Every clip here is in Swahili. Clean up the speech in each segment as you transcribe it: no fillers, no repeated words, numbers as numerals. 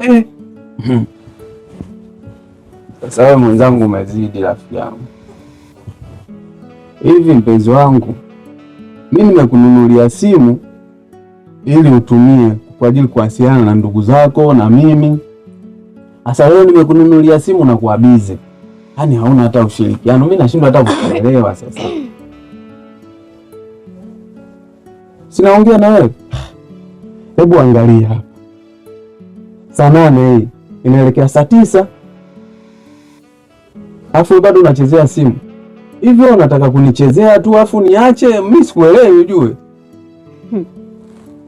Eh. Sasa wewe mwenzangu umezidi, rafiki yangu. Hivi mpenzi wangu, mimi nimekununulia simu ili utumie kwa ajili kuwasiliana na ndugu zako na mimi. Sasa wewe nimekununulia simu na kuwa busy, yaani hauna hata ushirikiano. Mimi nashindwa hata kukuelewa sasa. Sinaongea na wewe. Hebu angalia hapa, saa 8 hii inaelekea saa 9, alafu bado unachezea simu hivyo. Unataka kunichezea tu afu niache? Mimi sikuelewi ujue.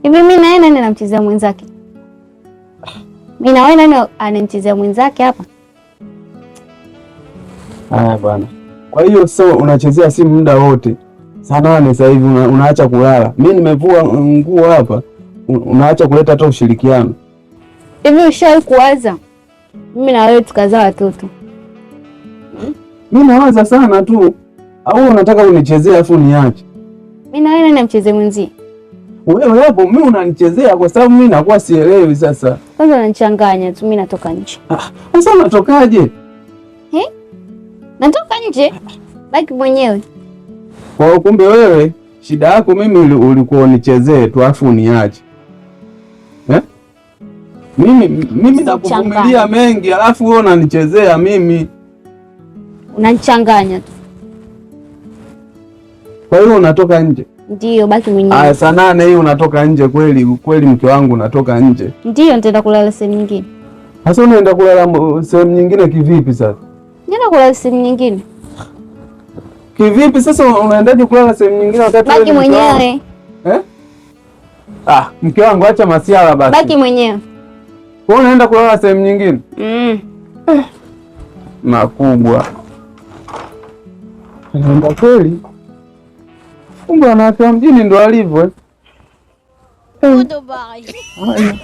Hivi mimi na yeye nani anamchezea mwenzake? Mimi na wewe nani anamchezea mwenzake hapa? Haya bwana. Kwa hiyo so unachezea simu muda wote, saa 8 sasa hivi unaacha kulala. Mimi nimevua nguo hapa, unaacha kuleta hata ushirikiano. Hivi ushawahi kuwaza mimi na wewe tukazaa watoto? Mimi nawaza sana tu, au unataka unichezea afu niache? Mimi na wewe nani amchezee mwenzie? Wewe hapo mimi unanichezea kwa sababu mimi nakuwa sielewi sasa. Kwanza unanichanganya tu, mimi natoka nje. Ah, sasa unatokaje? Eh? Natoka nje. Baki mwenyewe. Kwa hiyo kumbe wewe shida yako mimi ulikuwa unichezee tu afu uniache. Eh? Mimi nakuvumilia mengi alafu wewe unanichezea mimi. Unanichanganya tu. Kwa hiyo unatoka nje? Ndio, baki mwenyewe. Aya, saa 8 hii unatoka nje kweli? Kweli mke wangu unatoka nje? Ndio, nitaenda kulala sehemu nyingine. Sasa unaenda kulala sehemu nyingine kivipi sasa? Nenda kulala sehemu nyingine. Kivipi sasa unaendaje kulala sehemu nyingine wakati Baki wewe ni mke wangu? mwenyewe. Eh? Ah, mke wangu acha masiala basi. Baki mwenyewe. Wewe unaenda kulala sehemu nyingine? Mm. Makubwa. Unaenda kweli? Kumbe wanawake wa mjini ndo alivyo. Eh. Goodbye. Haya.